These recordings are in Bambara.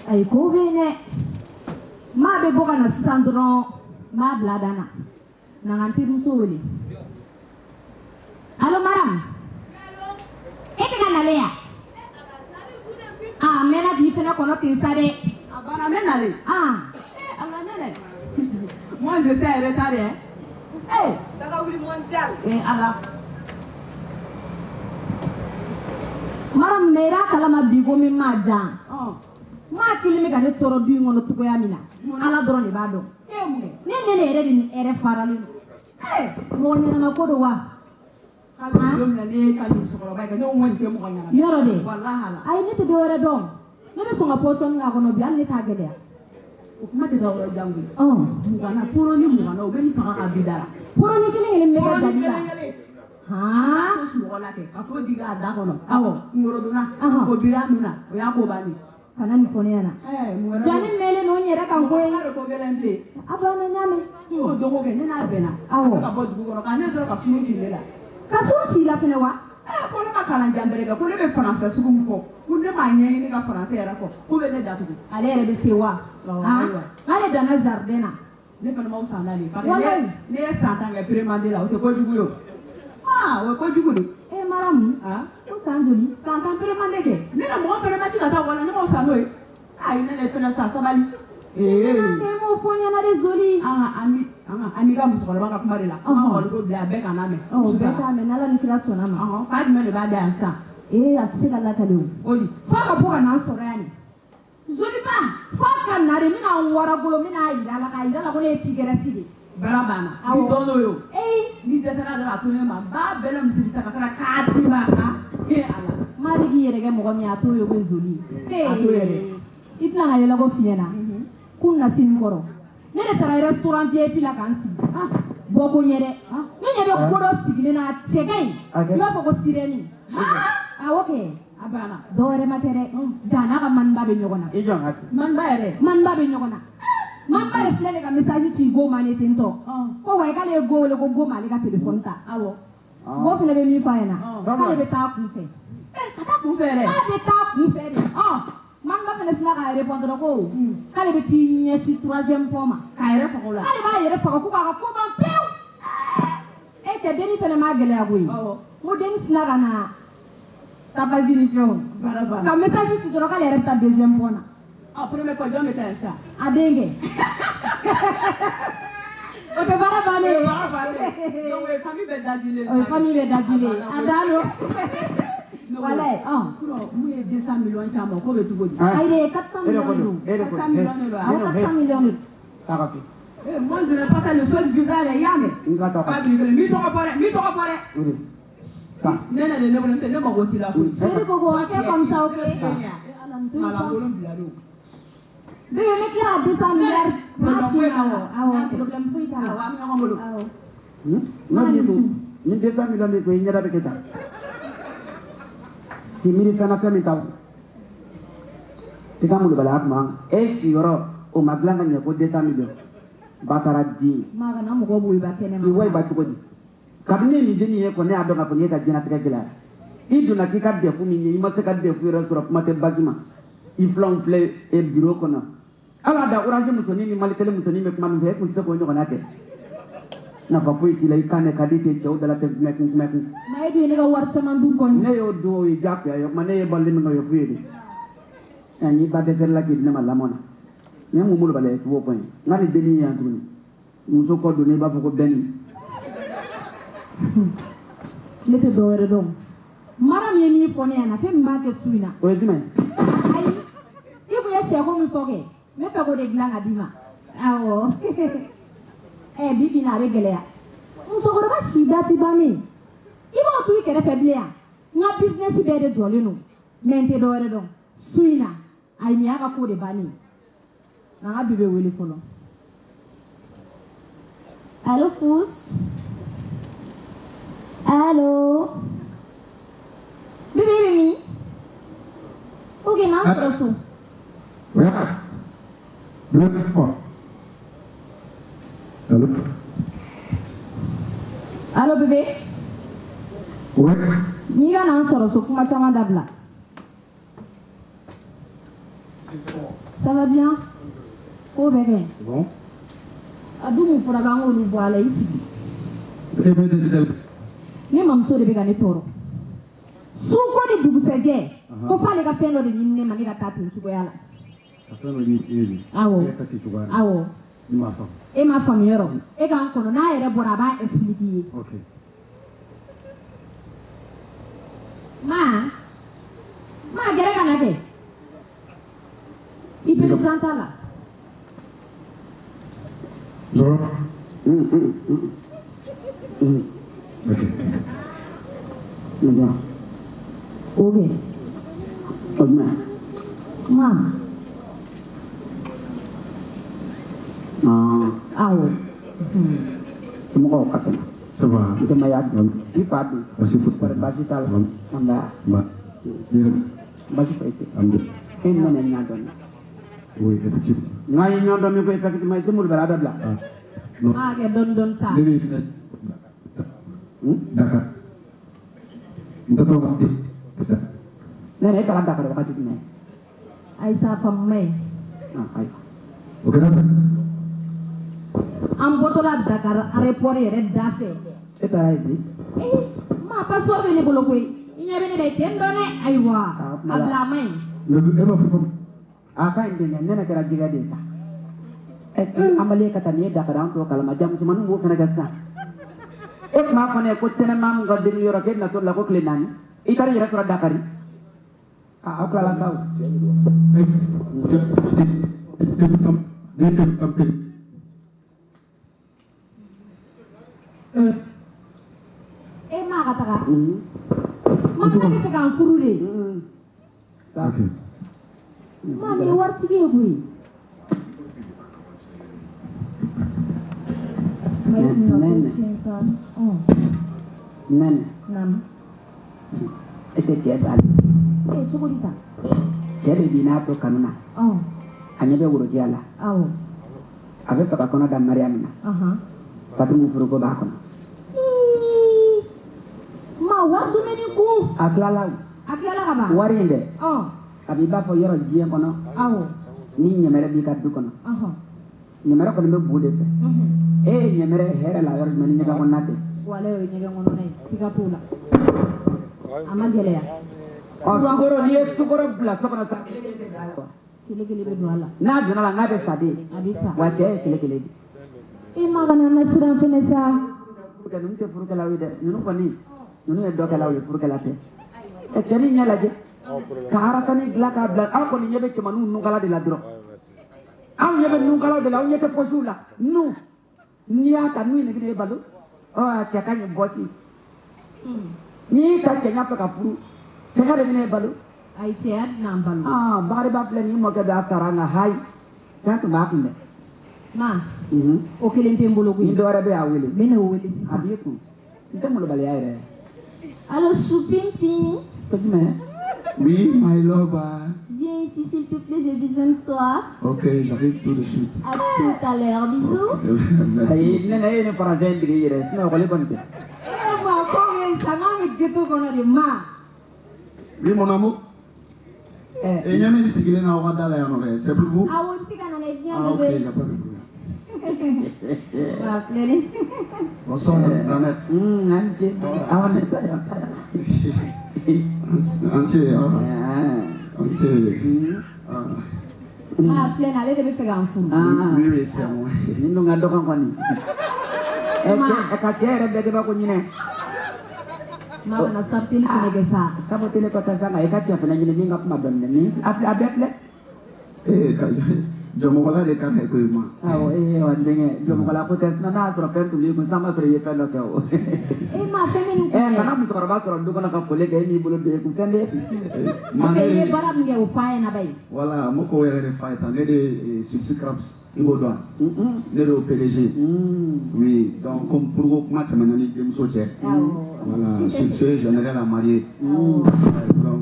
Ayi, ko bɛ yen dɛ. Maa bɛ bɔ ka na sisan dɔrɔn, n b'a bila da na. Na n ka n terimuso wele. Allo Maram, e tɛ ka nalen yan? Aa, n mɛnna k'i fɛnɛ kɔnɔ ten sa dɛ. A banna, ne nalen. Aa. Eh, ala nɛnɛ. Moi, je suis en retard, hein. Eh, Tagawuli mondial. Eh, ala. Maram, mais i b'a kalama bi ko min ma jan. Ɔn. Maa kelen bɛ ka ne tɔɔrɔ du in kɔnɔ cogoya min na, Ala dɔrɔn de b'a dɔn. E ye mun kɛ? Ne nɛnɛ yɛrɛ de ni hɛrɛ faralen don. Eh, mɔgɔ ɲɛnama ko don wa? K'ale don min na ne ye ka musokɔrɔba ye kɛ, ne ko n ko nin tɛ mɔgɔ ɲɛnama ye. Yɔrɔ de. Walahi ala. Ayi, ne tɛ dɔwɛrɛ dɔn. Ne bɛ sɔn ka pɔsɔni k'a kɔnɔ bi, hali ne t'a gɛlɛya. O kuma tɛ dɔwɛrɛ jango ye. Ɔn. Muganna, poroni muganna, o bɛ nin faga ka bi da la. Poroni kelen kelen bɛ kɛ Poroni jabi la. kelen kelen. Han. To sunɔgɔ la kɛ, ka t'o digi a da kɔnɔ. Awɔ. Kungorodonna. Ɔhɔn. O bira nun na, o y'a ko bannen. Kana nin fɔ ne ɲɛna. Ɛɛ, mun wɛrɛ Jani mɛnlen don n yɛrɛ kan koyi. Mɔgɔ ko gɛlɛn bilen. A banna, n y'a mɛn. O dogo kɛ, ne n'a bɛnna. Awɔ. A bɛ ka bɔ dugu kɔnɔ, ka ne dɔrɔn ka sun ci ne la. Ka sun ci i la fɛnɛ wa? Ɛɛ, ko ne ma kalan janbere kɛ, ko ne bɛ faransɛ sugu min fɔ, ko ne m'a ɲɛɲini ka faransɛ yɛrɛ fɔ, k'u bɛ ne datugu. Ale yɛrɛ bɛ se wa? Awɔ, Han? ayiwa. N'ale danna jardin na. Ne fana m'aw san n'ale ye parce que Walayi. ne ye san 10 kɛ première la, o tɛ kojugu ye o. Aa, o ye kojugu de. E Maramu. Ah. Ko san joli? San 10 première kɛ, ne na mɔgɔ fana ma ci ka taa wala, ne m'aw san n'o ye. Ayi, ne de fana sa sabali. Ee. E m'o fɔ n ɲɛna de Zoli. An ka an bi an ka an b'i ka musokɔrɔba ka kuma de la. An ka Ɔhɔn. kɔni ko bila a bɛɛ kana mɛn. Ɔ, bɛɛ t'a mɛn, n'Ala ni kira sɔnna ma. Ɔhɔn, k'a jumɛn de b'a da yan sisan? Ee, a tɛ se ka lakale o. O di. F'a ka bɔ ka n'an sɔrɔ yan de. Zoliba. F'a ka na de, n bɛna n waragolo, n bɛna yira a la, k'a yira a la ko ne ye tigresse de ye. Baara banna. Awɔ. Ni dɔn n'o ye o. Ee. Ni dɛsɛra dɔrɔn a to ne ma, n b'a bɛɛ la misiri ta ka sera k'a di ma kan. Ee Ala. Maa bɛ k'i yɛrɛ kɛ mɔgɔ min ye, a t'o ye ko Zoli. A t'o ye dɛ. I tɛna ka yɛlɛ ko fiɲɛ na. Kun na sini kɔrɔ. Ne de taara restaurant VIP la k'an sigi. Bɔ ko ɲɛ dɛ. Ne ɲɛ bɛ ko dɔ sigilen na, a cɛ ka ɲi. I b'a fɔ ko sirène. Awɔ kɛ. A banna. Dɔw wɛrɛ ma kɛ dɛ. Ja n'a ka maniba bɛ ɲɔgɔn na. I jɔ n ka ten. Maniba yɛrɛ. Maniba bɛ ɲɔgɔn na. Maniba de filɛ de ka message ci Go ma ne ten tɔ. Ko wa k'ale ye Go wele ko Go m'ale ka téléphone ta. Awɔ. Go fɛnɛ bɛ min fɔ a ɲɛna. Ɔn. K'ale bɛ taa kun fɛ. Ee, ka taa kun fɛ yɛrɛ. K'a bɛ taa kun fɛ de. Ɔn. Maniba fɛnɛ sinna k'a répondre ko k'ale bɛ t'i ɲɛsin troisième pont ma. K'a yɛrɛ faga o la. K'ale b'a yɛrɛ faga ko k'a ka ko ban pewu. E cɛ, denni fɛnɛ m'a gɛlɛya koyi. Awɔ. N ko denni sinna ka na tapage ni fɛnw. Baara banna. Ka message ci dɔrɔn k'ale yɛrɛ bɛ taa deuxième pont na. Ɔ, premier fois jɔn bɛ taa yen sisan? A den kɛ. O tɛ baara bannen ye. Baara bannen. Donc o ye famille bɛɛ dajilen. O ye famille bɛɛ dajilen ye. A dan don. Walayi, ɔn. Sinon mun ye 200 millions caman k'o bɛ cogo di? Ayi de, 400 millions de don. E de ko 400 millions de don. Awɔ, 400 millions de don. Taa ka fi. Eh, moi je n'ai pas ça le seul visa dɛ, i y'a mɛn? N ka taa ka K'a biri kelen, n b'i tɔgɔ fɔ dɛ, n b'i tɔgɔ fɔ dɛ. O de. Taa. Ne nana ne bolo, n tɛ ne mago t'i la koyi. Chéri ko on fait comme ça, ok? Ala, n to sa. Kalankolon bila don. Bébé, n bɛ tila ka 200 milliards Problème foyi t'a la. Awɔ, problème foyi t'a la. Awɔ, an bɛ ɲɔgɔn bolo. Awɔ. N'o b'i kun, ni 200 millions b'i kun, i ɲɛda bɛ kɛ tan. K'i miiri fɛn na fɛn min t'aw kun. I ka molobaliya kuma e siyɔrɔ o ma dilan ka ɲɛ ko 200 millions. Batara den. Ma kana mɔgɔ bɔ i ba kɛnɛ ma. I wa i ba cogo di? Kabini nin dennin ye kɔni, ne y'a dɔn k'a fɔ nin ye ka diɲɛlatigɛ gɛlɛya. I donna k'i ka DEF min ye, i ma se ka DEF yɛrɛ sɔrɔ, kuma tɛ bac ma. I filanw filɛ e bureau kɔnɔ. Ala da Orange musonin ni Malitel musonin bɛ kuma min fɛ, e kun tɛ se k'o ɲɔgɔnna kɛ. Nafa foyi t'i la, i kan de ka di ten cɛw da la ten kumɛkun kumɛkun. Ma e dun ye ne ka wari caman dun kɔni. Ne y'o dun, o ye diyagoya ye, o kuma ne ye baloli min kɛ, o ye fu ye de. Ɛ, n'i ba dɛsɛra la k'i di ne ma lamɔ na. Nin ye mun molobaliya ye, k'i b'o fɔ n ye. N ka nin dennin ye yan tuguni. Muso kɔ donnen i b'a fɔ ko bɛnni. Ne tɛ dɔwɛrɛ dɔn. Mara min ye min fɔ ne ɲɛna, fɛn min b'a kɛ su in na. O ye jumɛn ye? Ayi, i kun ye sɛko min fɔ kɛ, n bɛ fɛ k'o de dilan ka d'i ma. Awɔ. Ɛ, bi bi in na a bɛ gɛlɛya. Musokɔrɔba si da ti ban ne. I b'o to i kɛrɛfɛ bilen yan. N ka business bɛɛ de jɔlen don. Mais n tɛ dɔwɛrɛ dɔn. Su in na, ayi, nin y'a ka ko de bannen ye. Na n ka bébé wele fɔlɔ. Allo Fous. Allo. Bébé bɛ min? Ok, n'an sɔrɔ so. Ouais. Le Allô? Allo bébé. Ouais. N'i ka n'an sɔrɔ so, kuma caman dabila. Ça va bien? Ko bɛ kɛ. Bon. A du mun fɔra k'an k'olu bɔ a la, i sigi. E bɛ ne. Ne mamuso de bɛ ka ne tɔɔrɔ. Su ko ni dugusɛjɛ, ko f'ale ka fɛn dɔ de ɲini ne ma, ne ka taa ten cogoya la. Ka fɛn dɔ ɲini e ye. Awɔ. E ka ten cogoya la. Awɔ. Ne m'a faamu. E m'a faamu yɔrɔ? E k'an kɔnɔ, n'a yɛrɛ bɔra a b'a expliquer i ye. Ok. Ma, ma gɛrɛ ka na kɛ. I présente a la. Dɔrɔn. Ok. Nja. O kɛ. O jumɛn? Ma. Awɔ. Somɔgɔw ka kɛnɛ? Ça va. N tɛ ma y'a dun. I fa dun. Baasi foyi tɛ. Kɔri baasi t'a la? Nba. Ba. Yɛrɛ. Baasi foyi tɛ. Alhamdulillah. E ni ne ɲɔgɔn dɔn. Oui, effectivement. N'an ye ɲɔgɔn dɔn min ko effectivement, i tɛ molobaliya dɔ bila. Ah. Non. Maa kɛ dɔɔni dɔɔni sa. Ne bɛ Dakar. N taatɔ ka Ne yɛrɛ, e taara Dakar wagati jumɛn? Ayi sa, faamu ma ye. Ah, ayiwa. O kɛra. An bɔtɔla Dakar aéroport yɛrɛ da fɛ. E taara yen bi? Ee, ma passeport bɛ ne bolo koyi. I ɲɛ bɛ ne la, i tɛ n dɔn dɛ. Ayiwa, Ah, a bila a ma ɲi. E b'a fɔ ko A ka ɲi denkɛ, ne kɛra jɛgɛ de ye sa. Ɛ, an balen ka taa nin ye Dakar, an t'o kalama, ja musomaninw b'o fana kɛ sisan. E tun b'a fɔ ne ye ko tɛnɛma mun ka denni yɔrɔ k'e bɛna t'o la ko tile 4. I taara i yɛrɛ sɔrɔ Dakari. Ah, aw tilala sa o. E ma ka taga. Ma, ne bɛ fɛ k'an furu de. Ok. Ma, nin ye waritigi ye koyi. Ma, e tun ka ko tiɲɛ sa. Nɛnɛ. Naamu. E tɛ cɛ dɔn ale. E cogo di tan? Cɛ de b'i n'a to kanu na. A ɲɛ bɛ worodiya la. Awɔ. A bɛ fɛ ka kɔnɔ da Mariam na. Fatimu furuko b'a kɔnɔ. Ma, wari dun bɛ nin kun. A tilala o. A tilala ka ban. Wari in dɛ. A b'i b'a fɔ yɔrɔ diɲɛ kɔnɔ. Awɔ. Ni ɲɛmɛrɛ b'i ka du kɔnɔ. Ɲɛmɛrɛ kɔni bɛ bo de fɛ. E ye ɲɛmɛrɛ hɛrɛ la yɔrɔ jumɛn ni ɲɛgɛn kɔnɔna tɛ? Walayi, o ye ɲɛgɛn kɔnɔna ye, siga t'o la. A ma gɛlɛya. Ɔ, sukoro, n'i ye sukoro bila so kɔnɔ sa, kelen kelen tɛ don a la wa? Kelen kelen bɛ don a la. N'a donna la, n'a bɛ sa de. A bɛ sa. Wa cɛ ye kelen kelen de. E ma kana na siran fɛnɛ sa. Ninnu tɛ furukɛlaw ye dɛ. Ninnu kɔni, ninnu ye dɔkɛlaw ye, furukɛla tɛ. Ɛ, cɛnin ɲɛ lajɛ. Ka arasani dilan k'a bila. Aw kɔni ɲɛ bɛ cɛmaninw nunkala de la dɔrɔn. Aw ɲɛ bɛ nunkalaw de la, aw ɲɛ tɛ pɔsiw la. Nu, n'i y'a ta, nu in de bɛna e balo. Ɔ, a cɛ ka ɲi bɔsi. N'i y'i ta cɛɲa fɛ ka furu, cɛɲa de bɛna e balo. Ayi, cɛya tɛna n balo. Ah, Bakariba filɛ nin ye, i mɔkɛ bɛ a sara nka hayi, fɛn tun b'a kun dɛ. Ma, o kelen tɛ n bolo koyi. Ni dɔ wɛrɛ bɛ a wele. N bɛ n'o wele A sisan. b'i kun. N tɛ molobaliya yɛrɛ. Allo, Soupimpi. Ko jumɛn? Oui, my lover. Viens ici s'il te plaît, j'ai besoin de toi. Ok, j'arrive tout de suite. À tout à l'heure, bisous. Merci. Ayi, ne e ye ne français in dege i yɛrɛ, sinon ekɔli kɔni tɛ. Eh ma, ko bɛ sa, n'an bɛ ghetto kɔnɔ de ma. Oui, mon amour. Eh. Et ɲɛ min sigilen na aw ka da la yan nɔ dɛ, c'est pour vous? Awɔ, i bɛ se ka na dɛ, viens Ah, ok, bébé. y a pas de problème. Wa filɛ nin. Bonsoir, grand-mère. An ni ce. Awɔ, ne ta yan, ta yan. An ce, ah, an ce. Ah. Ma filɛ nin, ale de bɛ fɛ k'an furu. Ah. Oui, oui, c'est moi. Nin dun ka dɔgɔn kɔni. Ɛ, Ma. cɛ, ka cɛ yɛrɛ bɛɛ kɛ b'a ko ɲinɛ. Ma kana sabuteli fɛnɛ kɛ sa. Sabuteli kɔ tɛ sa, nka i ka cɛ fana ɲini min ka kuma dɔɔni dɛ. Nin a bɛɛ filɛ. Eh, ka jɔmɔgɔla de kan ka kɛ ma. Awɔ, ee wa n denkɛ, jɔmɔgɔla ko tɛ, sinon n'a y'a sɔrɔ fɛn tun b'i kun, sisan b'a sɔrɔ i ye fɛn dɔ kɛ o. E ma fɛn bɛ nin kun Ɛ, kana dɛ. musokɔrɔba sɔrɔ du kɔnɔ ka foli kɛ, e m'i bolo don i kun, fɛn b'e kun. Ma I ye ne baara min kɛ, o f'a ɲɛna bayi. voilà, n bɛ k'o yɛrɛ de f'a ye tan. Ne de ye Sipsi Craps, n k'o dɔn. Ne de y'o PDG. Oui, donc comme furuko kuma tɛmɛna ni denmuso cɛ. Awɔ. Voilà, sur ce, j'aimerais la marier. Awɔ. Donc,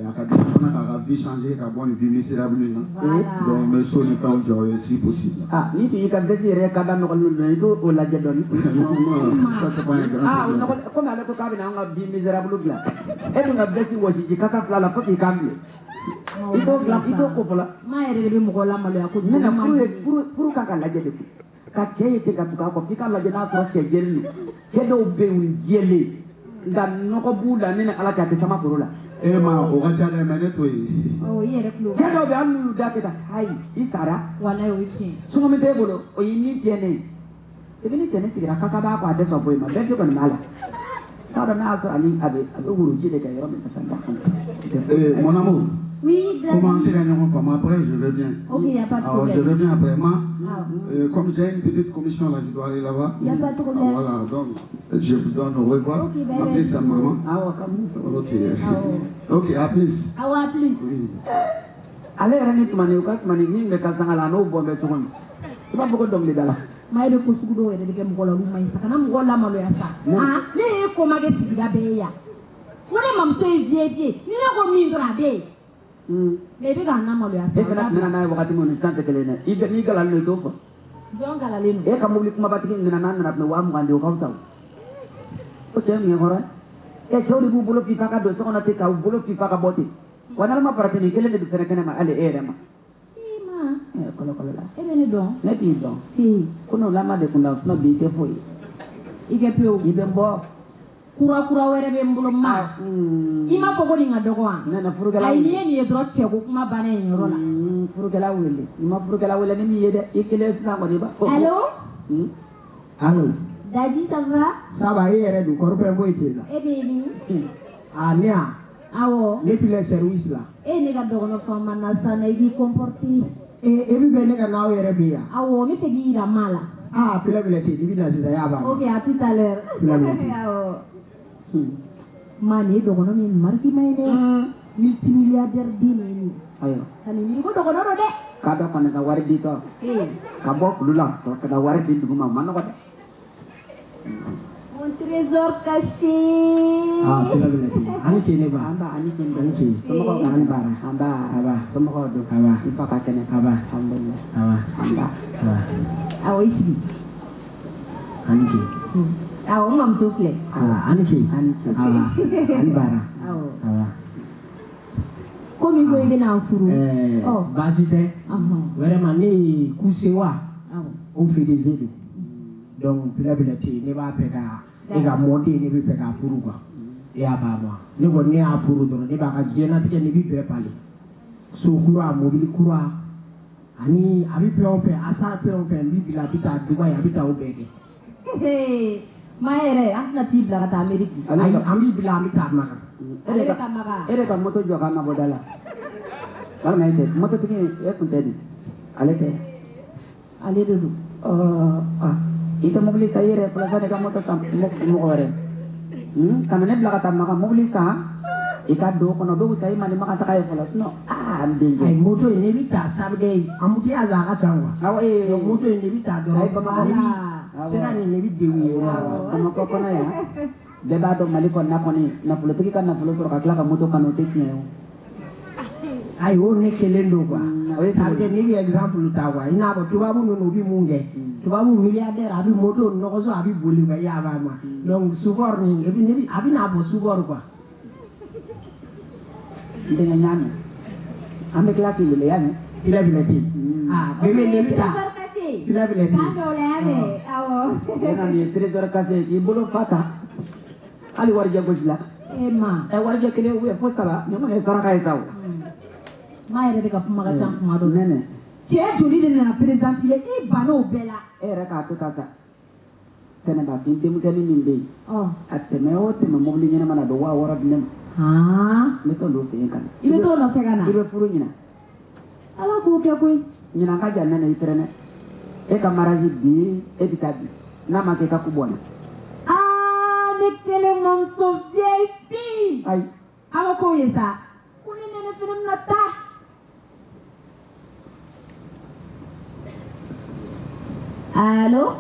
a ka di fana k'a ka vie changer ka bɔ nin vie misérable in na. Voilà. Donc, n bɛ so ni fɛnw jɔ ye si possible. Ah, n'i tun y'i ka veste yɛrɛ ka da nɔgɔlen don, i t'o lajɛ dɔɔni. Non, non, ça c'est pas un grand Ah, o problème. nɔgɔlen, komi ale ko k'a bɛna an ka vie misérable dilan. E dun ka veste wɔsi ji kasa fila la fo k'i kan bilen. Ma I t'o dilan, i t'o ko fɔlɔ. Maa yɛrɛ de bɛ mɔgɔ lamaloya kojugu. Ne na furu ye furu kan ka lajɛ de koyi. Ka cɛ ye ten ka tugu a kɔ f'i k'a lajɛ n'a sɔrɔ cɛ jɛlen don. Cɛ dɔw bɛ yen u jɛlen nka nɔgɔ b'u la ne ni Ala cɛ a tɛ sama koro la. E ma o ka ca dɛ, mais ne t'o ye. Ɔ, i yɛrɛ tulo. Cɛ dɔw bɛ yen hali n'u y'u da kɛ tan hayi i sara. Walayi, o ye tiɲɛ. Sɔngɔ min t'e bolo o y'i ni tiɲɛnen ye. Epi ni cɛnin sigira kasa b'a kɔ a tɛ sɔn foyi ma bɛɛ se kɔni b'a la. T'a dɔn n'a y'a sɔrɔ ani a bɛ woroji de kɛ yɔrɔ min na sa n t'a kɔnɔ. Eh, mon amour. Oui, Daddy. Comment tu gagnes femme après, je reviens. Ok, y a pas de Alors, je problème. reviens après. Ma, Ah. comme j'ai une petite commission là, je dois aller là-bas. Y a pas de problème. Ah, voilà, donc je vous donne au revoir. Ok, bye À bye. plus, maman. Awɔ ka mun fɔ. Ok. Ah, Ok, à plus. Awɔ, à plus. Oui. Ale yɛrɛ ni tumani u ka tumani min bɛ ka sanga la a n'o bɔn bɛ cogo min i b'a fɔ ko dɔnkilidala. Maa yɛrɛ ko sugu dɔw yɛrɛ de kɛ mɔgɔ la olu man ɲi sa, kana mɔgɔ lamaloya sa. Ah, ne ye ko ma kɛ sigida bɛɛ ye yan. Ko ne mamuso ye VIP ye, ni ne ko min dɔrɔn a bɛ yen. Mais i bɛ k'an lamaloya sa. E fana tun bɛ na n'a ye wagati min o ni sisan tɛ kelen ye dɛ, i n'i galalen don i t'o fɔ. Jɔn galalen don? E ka mobili kumabatigi in nana n'a nana tun bɛ 20 000 di o ka fisa o. O cɛ ye mun ye hɔrɔn ye? Ɛ cɛw de b'u bolo fifa ka don so kɔnɔ ten k'u bolo fifa ka bɔ ten. Wa n'Ala ma farati nin kelen de bɛ fɛnɛ kɛnɛ ma hali e yɛrɛ ma. I ma. Ɛ kɔlɔkɔlɔ la. E bɛ ne dɔn? Ne b'i dɔn. Ee. Ko n'o lama de kun da sinon bi i tɛ foyi ye. I kɛ pewu. I bɛ n bɔ. Kura kura wɛrɛ bɛ n bolo ma. I m'a fɔ ko nin ka dɔgɔ wa? Ne na furukɛla Ayi, wele. n'i ye nin ye dɔrɔn cɛ ko kuma banna yen yɔrɔ la. Furukɛla wele. I ma furukɛla wele ni min ye dɛ, i kelen sisan kɔni i b'a fɔ. Allo? Allo? Daddy, ça va? Ça va, e yɛrɛ dun kɔri fɛn foyi t'e la. E bɛ min? Ah, ne ya? Awɔ. Ne filɛ service la. E ye ne ka dɔgɔnɔ faama na sa na i b'i comporter. E e bɛ fɛ ne ka n'aw yɛrɛ bɛ yan? Awɔ, n bɛ fɛ k'i yira maa la. Ah, filɛ filɛ ten, i bɛ na sisan i y'a faamu. Ok, à tout à l'heure. Filɛ filɛ ten. Awɔ. Maa nin ye dɔgɔnɔ min mariki ma ye dɛ. Multimilliardaire den de ye nin ye. Ayiwa. Ka nin miiri ko dɔgɔnɔ don dɛ. K'a dɔ kɔni ka wari di tɔ. Ee. Ka bɔ kulu la ka na wari di dugu ma o ma nɔgɔ dɛ. Mon trésor caché. Ah, filɛ filɛ ten. Ani ce ne ba. An ba ani ce. Ani ce. Somɔgɔw Ani baara. An ba. Aba. Somɔgɔw don. Aba. I fa ka kɛnɛ. Aba. Alhamdulilayi. Aba. An ba. Aba. Awɔ, i sigi. Ani ce. Awɔ, n mamuso filɛ. Ah, ani ce. Ani ce. Aba. Ani baara. Awɔ. Aba. Komi ko i bɛna n furu. Ɛɛ, Ɔ. baasi tɛ. Ɔhɔn. Vraiment ne ye Kusewa Awɔ. o PDG don. Donc filɛ filɛ ten, ne b'a fɛ ka e ka mɔden ne bɛ fɛ k'a furu quoi. E y'a faamu wa? Ne kɔni ne y'a furu dɔrɔn ne b'a ka diɲɛlatigɛ ne bɛ bɛɛ falen. So kura, mobili kura ani a bɛ fɛn o fɛn, asa fɛn o fɛn n b'i bila a bɛ taa Dubayi a bɛ taa o bɛɛ kɛ. Maa yɛrɛ an tɛna t'i bila ka taa Ameriki. Ayi, an b'i bila an bɛ taa Makan. Ale bɛ taa Makan. E de ka moto jɔ k'a mabɔ da la. Walima e tɛ mototigi e kun tɛ di ale tɛ. Ale de don. Ɔ ah i tɛ mobili san i yɛrɛ fɔlɔ sani i ka moto san mɔgɔ wɛrɛ. Ka na ne bila ka taa Makan mobili san i ka don o kɔnɔ o bɛ fisaya i ma ni Makan taga ye fɔlɔ sinon aa n denkɛ. Ayi, moto in ne bɛ taa samedi embouteillage a ka ca quoi. Awɔ ee. Donc moto in ne bɛ taa dɔrɔn. Ayi, Bamakɔ. Ne bɛ sira nin ne bɛ degun ye la. Bamakɔ kɔnɔ yan bɛɛ b'a dɔn Mali kɔnɔna kɔni nafolotigi ka nafolo sɔrɔ ka tila ka moto kanu o tɛ tiɲɛ ye o. Ayi, o ne kelen don quoi. O ye Ça veut dire ne bɛ exemple ta quoi. I n'a fɔ tubabu ninnu u bɛ mun kɛ? Tubabu milliardaire a bɛ moto nɔgɔso a bɛ boli quoi i y'a faamu wa? Donc sukɔrɔ nin et puis ne bɛ a bɛ n'a bɔ sukɔrɔ quoi. N denkɛ n y'a mɛn an bɛ tila k'i wele y'a mɛn. Filɛ filɛ ten. Ah bébé ne bɛ taa. Trésor caché. Filɛ filɛ ten. K'an bɛn o la y'a mɛn. Awɔ. Ne na nin ye trésor caché k'i bolo fa ta hali warijɛ gosi la. E ma. Ɛ warijɛ kelen ou bien fo saba nin kɔni ye saraka ye sa o. Maa yɛrɛ de ka kuma ka ca kuma dɔ la. Nɛnɛ. Cɛ joli de nana présenter i bann'o bɛɛ la. E yɛrɛ k'a to ta sa tɛnɛbafin denmisɛnnin min bɛ yen. Ɔ. A tɛmɛ o tɛmɛ mobili ɲɛnama na a bɛ 6000 di ne ma. Han. N bɛ t'o fɛ yen ka na. I bɛ t'o nɔfɛ ka na. I bɛ furu ɲina. Ala k'o kɛ koyi. Ɲinan ka jan nɛnɛ i pɛrɛnɛ. E ka mariage bi e bɛ taa bi n'a ma kɛ i ka ku bɔ n na. Aa ne kelen mamuso VIP. Ayi. A ma k'o ye sa. Ko ne nɛnɛ fɛnɛ bɛna taa. Allô?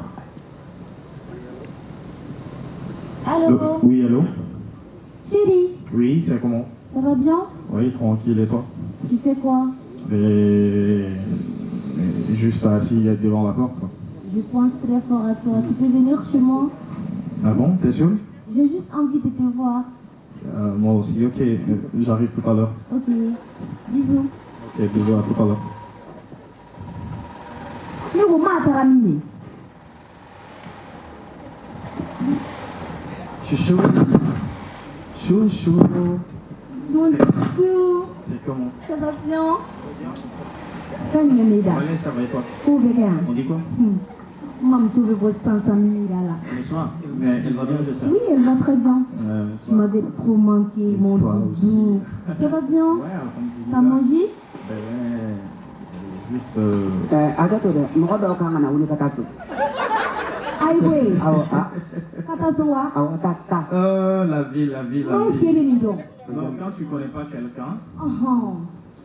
Allô? Oui, allô? Chérie, Oui, c'est comment? ça va bien? Oui, tranquille, et toi? Tu fais quoi? Et... Juste assis devant la porte. Je pense très fort à toi. Tu peux venir chez moi? Ah bon, t'es sûr? J'ai juste envie de te voir. Moi aussi, ok, j'arrive tout à l'heure. Ok, bisous. Ok, bisous, à tout à l'heure. Ne ko maa taara min de? Chouchou. Chouchou. Bonjour. C'est comment? Ça va bien? Fɛn jumɛn b'i da? Ouais, ça va et toi? Kow bɛ kɛ yan? On dit quoi? N mamuso bɛ bɔ sisan sisan min yira la. Bonsoir. Mais elle va bien, j'espère. Oui, elle va très bien. Tu m'avais trop manqué, mon toi doudou. Ça va bien? Ouais, alhamdulillah. T'as mangé? Ben ouais, juste... Hakɛ to dɛ, mɔgɔ dɔw kan ka na wuli ka taa so. Ayi koyi. Awɔ, a. Ka taa so wa? Awɔ, taa taa. La vie, la vie, la Comment est-ce vie. que bɛ nin dɔn? Non, quand tu connais pas quelqu'un, Ɔhɔn.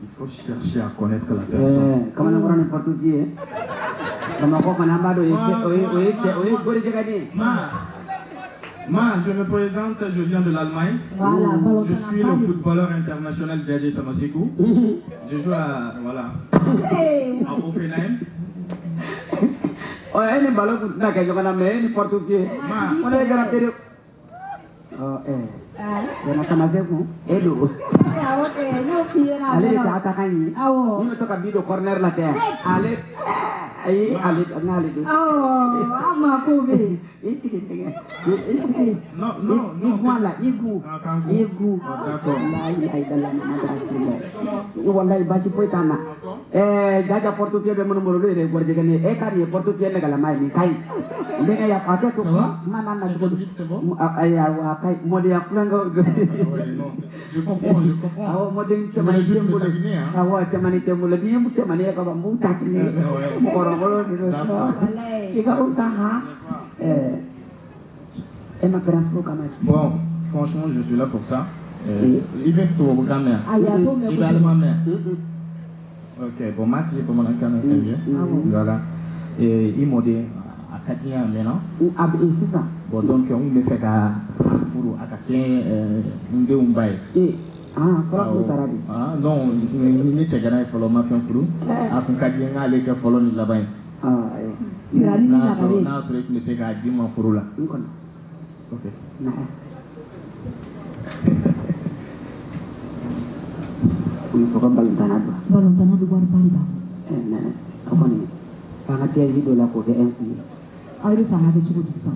il faut chercher à connaître la personne. Kamalenkɔrɔ ni porte-pied. Bamakɔ kɔni an b'a dɔn o ye o ye o ye cɛ o ye gorijɛgɛden ye. Ma, je me présente, je viens de l'Allemagne. Voilà, ballon Je suis le footballeur international Diadje Samasekou. Je joue à, voilà, à Hoffenheim. Ɔ e ni ballon kun tɛna kɛ ɲɔgɔn na mais e ni porte-pied. Ko ne kɛra bere. Ɔ ɛɛ. Samaseku e don. Awɔ kɛ, ne y'o f'i ɲɛna. Ale de tɛ attaquant ye. Awɔ. Min bɛ to ka bi don corner la tɛ. Ale ayi ale n'ale don. Awɔ, an ma kow bɛ yen. I sigi dɛgɛ. I sigi. Non, non, non. I gun a la, i gun. I gun. D'accord. La ilaha illallah Muhammadu rasulullah. Wallahi baasi foyi t'an na. Jaja porte-pied bɛ minnu bolo olu yɛrɛ ye gorijɛgɛnin ye. E ka nin ye porte-pied nɛgɛlama ye nin ka ɲi. N denkɛ ya hakɛ to. Kuma n'a na cogo di. Ayi awɔ a ka ɲi. Mɔdenya kulonkɛw don. Je comprends, je comprends. Awɔ mɔden Tu voulais cɛmannin tɛ juste n me bolo. taquiner, hein? Awɔ cɛmannin tɛ n bolo. N'i ye cɛmannin ye ka ban n b'u taquiner. Mɔgɔrɔkɔrɔ de don. I ka fisa ha. E ma pɛrɛn furu kama. Bon, franchement, je suis là pour ça. Il veut tout au grand-mère. Ayi, a t'o mɛn Il va kosɛbɛ. allemand mère. Ok, bon, ma fille, comment on a c'est mieux. Voilà. Et il m'a dit, à Katia maintenant. A bɛ sisan. Bon, donc, on bɛ fɛ ka furu a ka kɛ n denw ba ye. Ah, fɔlɔ furu sara de. Ah, non, ni ne cɛ gana ye fɔlɔ, n ma fɛn furu. A kun ka di n ye n k'ale kɛ fɔlɔ ni laban ye. Sirani ni N'a sɔrɔ lagare. n'a sɔrɔ i tun bɛ se k'a di n ma furu la. N kɔnɔ. Ok. Na. O fɔ ko balontanna don. Balontanna bɛ wari ba de b'a bolo. Nɛnɛ, o kɔni f'an ka piège dɔ la k'o kɛ un coup ye. Aw bɛ fɛ an ka kɛ cogo di sisan?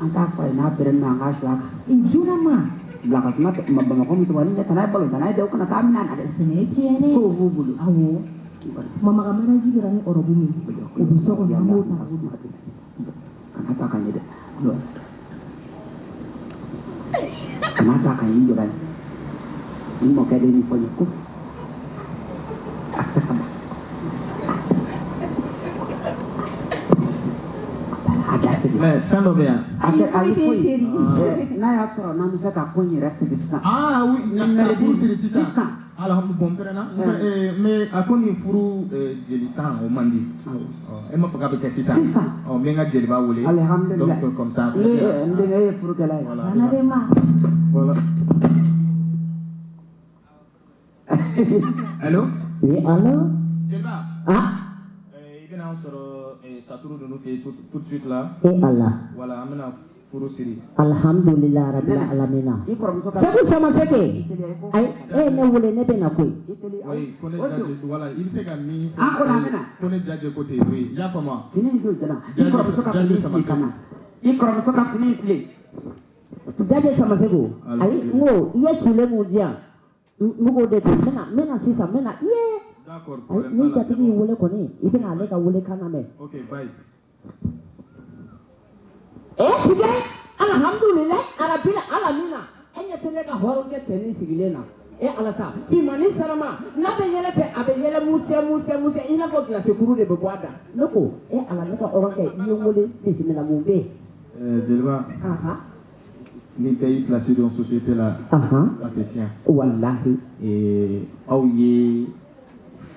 An t'a fɔ a ye n'a pɛrɛn na an k'a su a kan. Joona ma. Bila ka suma Bamakɔ musomanin ɲɛ tana ye balontanna ye dɛ, o kana taa minɛ a na dɛ. O fɛnɛ ye tiɲɛ ye. Sow b'u bolo. Awɔ. Mama ka mariage kɛra ni ɔrɔbu min ye, o bɛ so kɔnɔ an b'o ta k'o don. Kana to a ka ɲɛ dɛ. Kana to a ka ɲɛ i jɔra ye. N mɔkɛ de ye nin fɔ n ye ko a tɛ se ka ban. A da sigi. Mais fɛn dɔ bɛ yan. A kɛ ayi foyi foyi. tɛ chérie. N'a y'a sɔrɔ n'an bɛ se ka ko in yɛrɛ sigi sisan. Ah oui, Ni furu siri sisan. Sisan. Alhamdulillah, bon pɛrɛnna. Mais a ko nin furu jeli tan o man di. E m'a fɔ k'a bɛ kɛ sisan. Sisan. Ɔ, n bɛ n ka jeliba wele. Alhamdulillah. Donc comme ça. Ne n denkɛ ye furukɛla ye. Voilà. Bana de ma. Voilà. Allô? Oui, allô? Jeliba. Ah, I bɛna an sɔrɔ Saturu ninnu fɛ yen tout de suite là. e Allah. Voilà, an bɛna furu siri. Alhamdulillah rabbil alamina. I kɔrɔmuso ka. Segu Samaseke. Ayi, e ye ne wele ne bɛ na koyi. Oui, ko ne Jaje, voilà, i bɛ se ka min fɔ. Ah, ko la bɛna. Ko ne Jaje ko ten, oui, i y'a faamu wa? Fini in don jana. I kɔrɔmuso ka fini fili ka na. I kɔrɔmuso ka fini in fili. Jaje Samaseko. Ayi, n ko i ye sule mun di yan. N b'o de to n bɛna sisan n bɛna i ye. D'accord, Ayi, problème ni t'a la, c'est jatigi y'i bon. wele kɔni i bɛna ale ka wele kan lamɛn. Ok, bye. Eh, Sike, alhamdulillah, arabila alamina. E ɲɛ tɛ ne ka hɔrɔnkɛ cɛnin sigilen na. E ala sa, finmani sarama, n'a bɛ yɛlɛ fɛ, a bɛ yɛlɛ musɛ musɛ musɛ, i n'a fɔ gilasi kuru de bɛ bɔ a da. Ne ko, e ala ne ka hɔrɔnkɛ, i ye n wele bisimila mun bɛ yen? Jeliba, Ahan. ni bɛɛ y'i place dɔn société la, Ahan. a tɛ tiɲɛ. Walahi. Aw ye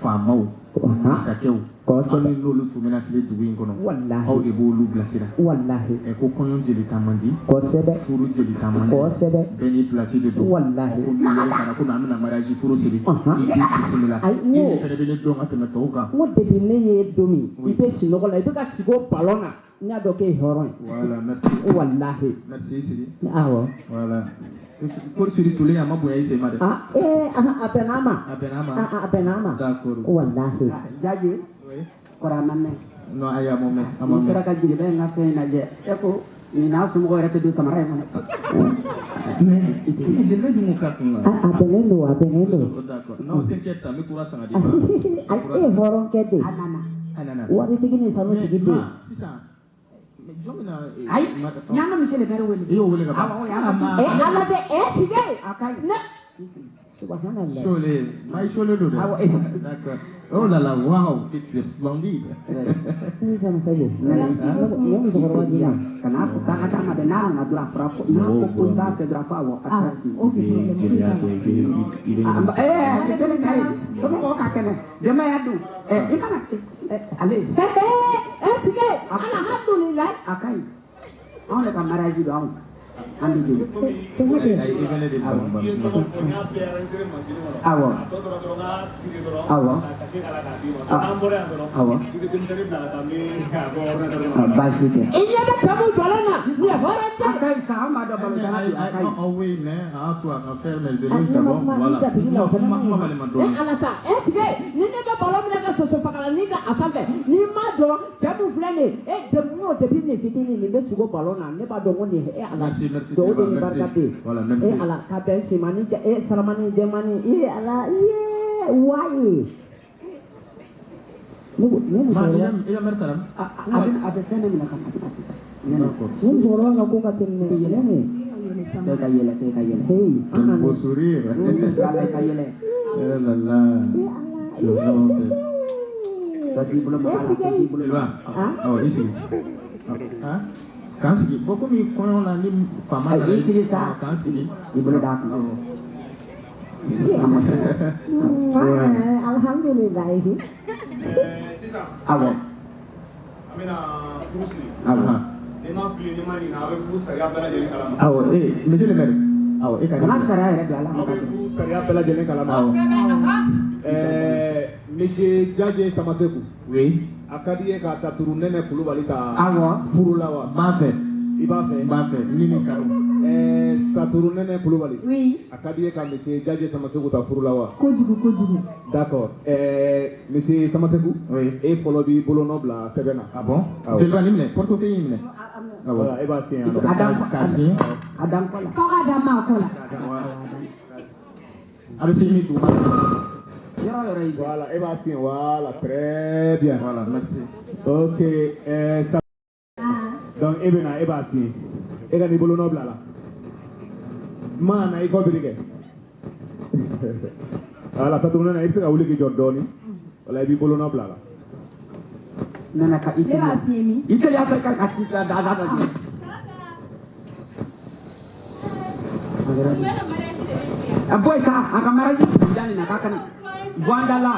faamaw, masakɛw, Kosɛbɛ. aw ni n'olu tun bɛna fili dugu in kɔnɔ. Walahi. Aw de b'olu bilasira. Walahi. Ko kɔɲɔ jelita man di. Kosɛbɛ. Furu jelita man di. Kosɛbɛ. Bɛɛ n'i place de don. Walahi. Ko n'i wele ka na komi an bɛna mariage furu siri. I k'i bisimila. Ayi, n I ko- de fɛnɛ bɛ ne dɔn ka tɛmɛ tɔw kan. N ko depuis ne ye don min, i bɛ sunɔgɔ la, i bɛ ka sigi o ballon na, n y'a dɔn k'e ye hɔrɔn ye. Voilà, merci. Walahi. Merci Sidi. Awɔ. Voilà. Kori siri solen a ma bonya i sen ma dɛ. Ah, eh, a bɛnna a ma. A bɛnna a ma. A bɛnna a ma. D'accord. Walahi. Jaje. Oui. Kɔrɔ a ma mɛn. Non, ayi, a ma mɛn. A ma N'i sera mɛn. ka jeliba in ka fɛn in lajɛ, e ko nin n'a somɔgɔw yɛrɛ tɛ don samara in kɔnɔ. Mais jeliba dun ko k'a kun na. A bɛnnen don, a bɛnnen don. D'accord. Non, t'inquiète, ça, n bɛ kura san ka d'i ma. Ayi, e ye hɔrɔnkɛ de ye. A nana. A nana. Waritigi ni sanutigi de ye. Ma, sisan, mais jɔn bɛna Ayi, n y'an ka monsieur le maire wele. I y'o wele ka ban. Awɔ, o y'an ka. Eh, ala de, eh, sige. A ka ɲi. Ne. Subhanallah. Cholet, Maï Cholet don dɛ. Awɔ. D'accord. Oh là là, waouh, que tu es splendide. Ni sama sago. Ne musokɔrɔba d'i ma. Kana ko k'an ka d'a ma dɛ, n'a nana dɔrɔn a fɔra ko n'a ko ko i b'a fɛ dɔrɔn a fɔ awɔ, a Ah, ka si. ok, problème foyi t'a la. Ah, eh, monsieur le maire, somɔgɔw ka kɛnɛ, denbaya dun, i mana, ale. Eh, eh, sige. Alhamdulillah. A ka ɲi. Anw de ka mariage don, anw. An bɛ joli. Cogo di? Ayi, i bɛ ne de faamu. Awɔ. Awɔ. Awɔ. Ah, baasi tɛ. I ɲɛ bɛ cɛ mun jɔlen na, nin ye hɔrɔnkɛ A ye. ka ɲi sa, an b'a dɔn balontanna don, a ka ɲi. Oh oui, mais à toi, à faire mes Ah, éloges ne ma d'abord. kuma Voilà. i jatigi la, o fana Kuma ma ɲi. kuma balima Eh, dɔɔnin. ala sa, eh, sige, ni ne bɛ balo minɛ ka soso fagalan ka a sanfɛ, n'i m'a dɔn cɛ mun filɛ nin ye, e depuis n'o depuis nin fitinin nin bɛ sogo balo na, ne b'a dɔn ko nin e ala. Merci, merci, Duwawu de Jeliba, ni merci. barika bɛ yen. Voilà, merci. E ala, ka bɛn finmani jɛ, e saramani jɛmani, e ala, iye, waye. Ne ko, ne Ma, musokɔrɔba, i ka mɛri taara min? A bɛ fɛn de minɛ ka na, a bɛ na sisan. D'accord. ne musokɔrɔba ka ko ka teli dɛ. Ne mun? Bɛɛ ka yɛlɛ, bɛɛ ka yɛlɛ. Hey, an Quel ka beau nin. sourire. Ala ka yɛlɛ. Oh là là. E ala, Je suis vraiment belle. Dɔ t'i bolo maga la, dɔ t'i bolo Jeliba, Ah? awɔ, i sigi. Hein? K'an sigi. Bon, komi kɔɲɔ la ni faama Ayi, nana i sigi sa. K'an sigi. I bolo d'a kun. Alhamdulilayi. Sisan Awɔ. an bɛna furu siri. Awɔ. Ni ma fili ni ma ɲinɛ a bɛ furu sariya bɛɛ lajɛlen kalama. Awɔ, eh, monsieur le maire. Awɔ, e ka Kana sariya yɛrɛ don a la. Aw bɛ furu sariya bɛɛ lajɛlen kalama. Awɔ. Monsieur Jaje Samaseku. Oui. A ka di i ye ka Saturu Nɛnɛ Kulubali ta. Awɔ. Furu la wa? N b'a fɛ. I b'a fɛ? N b'a fɛ. Ni nin ka di. Saturu Nɛnɛ Kulubali. Oui. A ka di i ye ka monsieur Jaje Samaseku ta furu la wa? Kojugu, kojugu. D'accord. Monsieur Samaseku. Oui. E fɔlɔ b'i bolonɔ bila sɛbɛn na. Ah bon? Awɔ. Jeliba, nin minɛ. Portefeuille in minɛ. Awɔ. Voilà, e b'a signé yan nɔ. A dan K'a signé. A dan kɔ la. K'aw ka da maa kɔ la. A bɛ signé duguma. Yɔrɔ o yɔrɔ y'i diya. Voilà, e b'a signé. Voilà, très bien. Voilà, merci. Ok, ça... Donc e bɛ na e b'a signé. E ka n'i bolonɔ bila a la. Ma na i kɔ biri kɛ. Voilà, Saturu Nɛnɛ i bɛ se ka wuli k'i jɔ dɔɔni. Voilà, i b'i bolonɔ bila a la. Nɛnɛ ka i Ne b'a teliya. signé min? I teliya fɛ ka ci da da da da. A bɔ yen sa, a ka mariage ja nin na k'a kana bɔ an da la.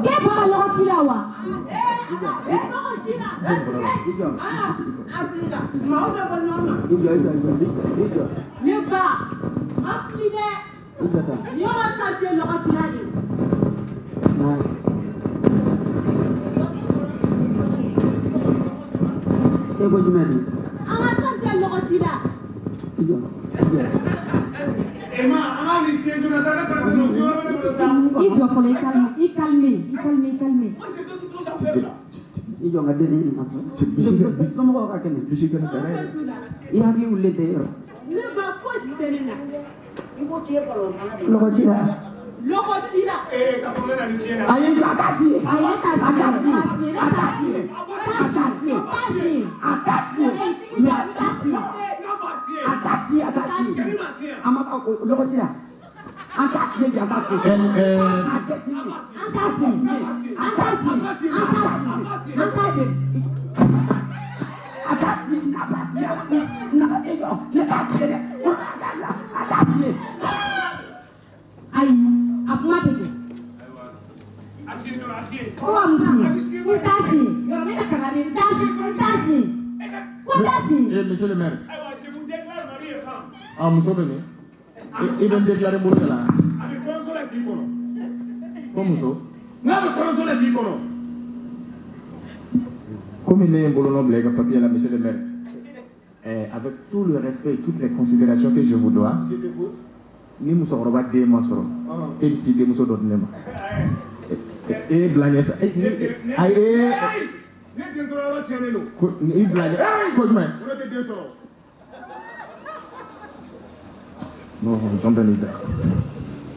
K'e ba ka lɔgɔ ci la wa? I jɔ. I jɔ i jɔ i jɔ i jɔ. Ne ba, ma fili dɛ. I jɔ tan. Yɔrɔ ta tɛ lɔgɔ ci la de. E ko jumɛn de? An ka tan tɛ lɔgɔ ci la. I jɔ i jɔ. E ma, an ka nin signé joona sa, ne pressé don, signé wɛrɛ bɛ ne bolo sa. I jɔ fɔlɔ, i calme, i calme, i calme, i calme. I jɔ n ka dennin ɲininka fɔlɔ. Somɔgɔw ka kɛnɛ. Bisi ka nin dara ye. I hakili wulilen tɛ yɔrɔ. Ne ba fosi tɛ ne na. Lɔgɔ ci la. Lɔgɔ ci la. Saturu Nɛnɛ nin signé na. Ayi a ka si. Ayi, ne t'a A ka si. signé. A ka si. A ka si. T'a signé. A ka si. Mais a ka si a ka si. A ma lɔgɔ ci la. An t'a signé bi an t'a signé. A tɛ signé. An t'a signé. An t'a signé. An t'a signé. An t'a signé. A t'a signé. A b'a signé. Na e jɔ ne t'a signé dɛ. Fura ka bila a t'a signé. Ayi, a kuma tɛ kɛ. A signé joona, a signé. Ko ka mun signé? N t'a signé. Yɔrɔ ne ka kangari n t'a signé. N t'a signé. Ko n t'a signé. Eh, monsieur le maire. Ayiwa, je vous déclare mari et femme. Ah, muso bɛ min? I bɛ n déclarer bolo da la. A bɛ kɔɲɔso la k'i kɔnɔ. Ko muso. N'a bɛ kɔɲɔso la k'i kɔnɔ. Komi ne ye n bolonɔ bila i ka papier la, monsieur le maire, avec tout le respect et toutes les considérations que je vous dois, ni musokɔrɔba den ma sɔrɔ, e bɛ t'i denmuso dɔ di ne ma. E bila ɲɛ sa, ayi, Ne den sɔrɔ yɔrɔ tiɲɛnen don. Ko i bila ɲɛ ko jumɛn? Ko ne tɛ den sɔrɔ. Non, jɔn bɛ n'i da.